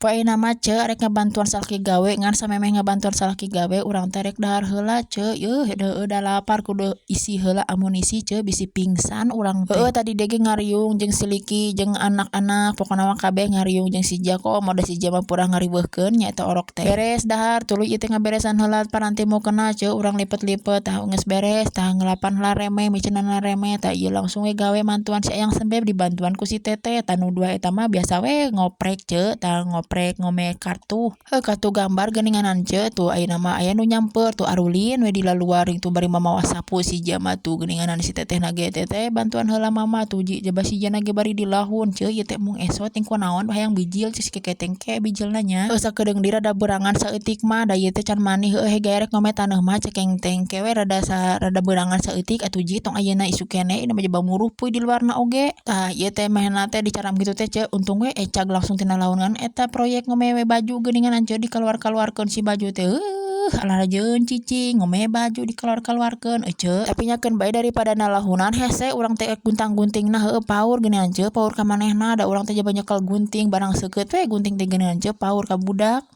Poe ayeuna mah, ce, arek ngabantuan salaki gawe, ngan samemeh ngabantuan salaki gawe urang teh rek dahar heula, ce. Yeuh, heueuh da lapar, kudu isi heula amunisi, ce, bisi pingsan urang teh. Heueuh, tadi ge ngariung jeung si Liki jeung anak-anak, pokona mah kabeh ngariung jeung si Jako mode si Ja mah purah ngariweuhkeun nya eta orok teh. Beres dahar, tuluy ieu teh ngaberesan heula paranti mukena, ce, urang lipet-lipet. Tah, geus beres, tah ngelapan heula reme, miceunan heula reme. Tah, ieu langsung we gawe mantuan si Ayang Sembeb, dibantuan ku si Teteh. Tah, nu dua eta mah biasa we ngoprek, ce. Tah, ngoprek ngome kartu, heuh, kartu gambar geuninganan, ce. Tuh, ayeuna mah aya nu nyamper tuh, arulin we di laluar tuh bari mamawa sapu si Ja mah. Tuh geuninganan si Tetehna ge, "Teteh, bantuan heula Mama." Tuh ji jaba si Jana ge bari dilahun, ce. Ieu teh embung esot ting kunaon hayang bijil si keketeng ke bijilna nya. Heuh, sakedeung deui rada berangan saeutik mah, da ieu teh can mandi. Heueuh, hege rek ngome taneuh mah cekeng teh, engke we rada rada berangan saeutik atuh, ji, tong ayeuna, isuk keneh, ieu mah jaba murupuy di luarna oge. Tah, ieu teh mehna teh dicaram kitu teh, ce. Untung we ecag langsung tina launan eta proyek ngome we baju geuninganan, ce. Dikaluar-kaluarkeun si baju teh, heuh, alah cicing ngome baju dikaluar-kaluarkeun, ece. Tapi nya keun bae, daripada nalahunan hese urang teh guntang-guntingna. Heueuh, paur geuningan, ce, paur ka manehna, da urang teh jaba nyekel gunting barang seukeut we gunting teh geuningan, ce, paur ka budak.